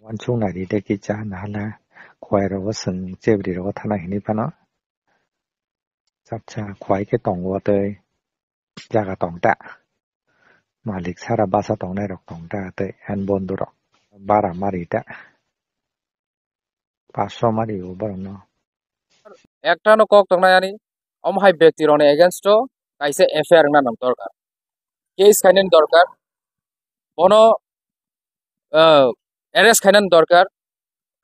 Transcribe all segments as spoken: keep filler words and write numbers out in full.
Uansuk nai ri de kisa nahala khwai rogo chwng chebri rogo thana hinwi phano. Chapsa khwai khe tongo tei jaga tong ta. Malik sara basa tongnai rok tong ta tei en bondu rok bara mari ta. Paso mari o borok no. Ekta no kok tongnai ani, omo hai bekti rokni against o kaisa F I R wngna nang dorkar. Case khainani dorkar. Bono, ah, arrest khainani dorkar.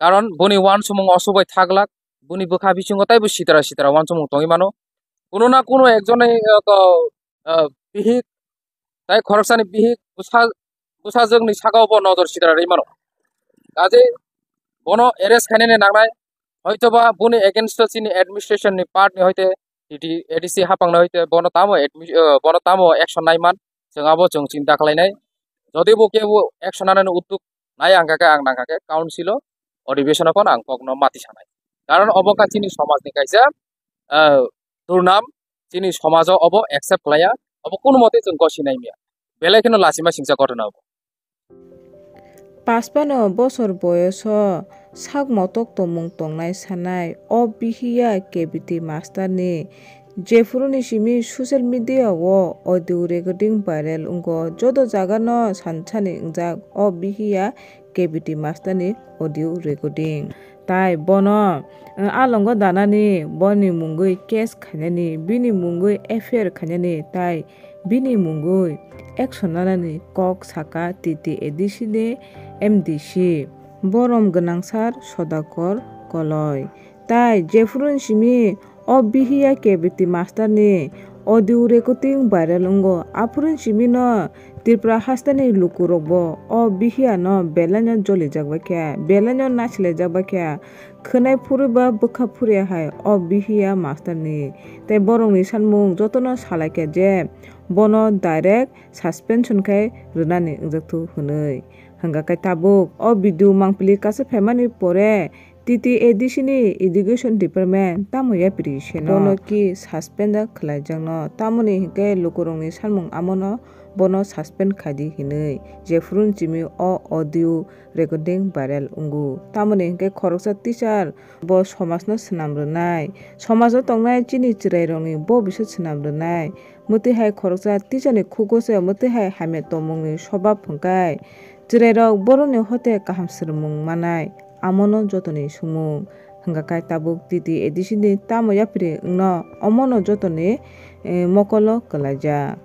Karon boni uansukmung osubai thaglak, boni bwkha bisingo taibo sitra sitra uansukmung tongwi mano. Kuno na kuno ekjone, ah, ko, ah, bihik, tai khoroksani bihik bwsa, bwsajwkni sakao bo nodor sitra rwi mano. Kaje bono arrest khainani nangnai, hoitoba boni against o chini administration ni part ni hoite T T A D C hapang no hoite bono tamo admi-, ah, bono tamo action naiman, chwng abo chwng chinta khlainai. Jodi bo kebo action nanani udduk nai ang kha khe, ang nang kha khe council o, odhibeshon o phano ang kok no mati sanai. Karon obo kha chini somaj ni kaisa, ah, durnam, chini somaj o obo accept khlaiya, obo kuno mote chwng gosi nai miya. Belai kheno lachima singcha ghotona obo. Paspano bosor boyoso sak motok tongmung tongnai sanai o bihiya K B T master ni. Jephuru ni simi social media o audio recording viral wngo, joto jaga no sansani wngjak o bihiya K B T master ni audio recording. Tai bono, eh, alongo danani, boni mungwi case khainani, bini mungwi F I R khainani, tai bini mungwi action nanani kok saka T T A D C ni M D C, borom gwnang sir Sodakor Koloi. Tai jephuru ni simi o bihiya K B T master ni audio recording viral wngo. Aphuru ni simi no Tripura haste ni lukurok bo o bihiya no belai no jolijak bai kha, belai no nasilajak bai kha. Khwnai phuru ba bwkha phuru hai o bihiya master ni. Tei borok ni sanmung joto no salai kha je bono direct suspension khai rwnani wngjak thu hwnwi. Hwnkha khe tabuk o video mangpili kaisa phaimani pore T T A D C ni Education Department tamo yapri se no? Bono ki suspend khlaijakno? Tamoni hinkhe lukurokni sanmung amono bono suspend khaidi hinwi jephuru ni simi o audio recording viral wngo. Tamoni hinkhe khoroksa teacher bo somajno swnam rwnai, somajo tongnai chini chwrairokni bo bisa swnam rwnai. Mwtwi hai khoroksa teacher ni khugo se mwtwi hai hamya tongmungni sobab hwnkhe chwrairok borokni hote kaham swrwngmung manai, amono jotoni sumung. Hwnkha khe tabuk T T A D C ni tamo yapri wngno, omono jotoni, eh, mokolo kwlaijak.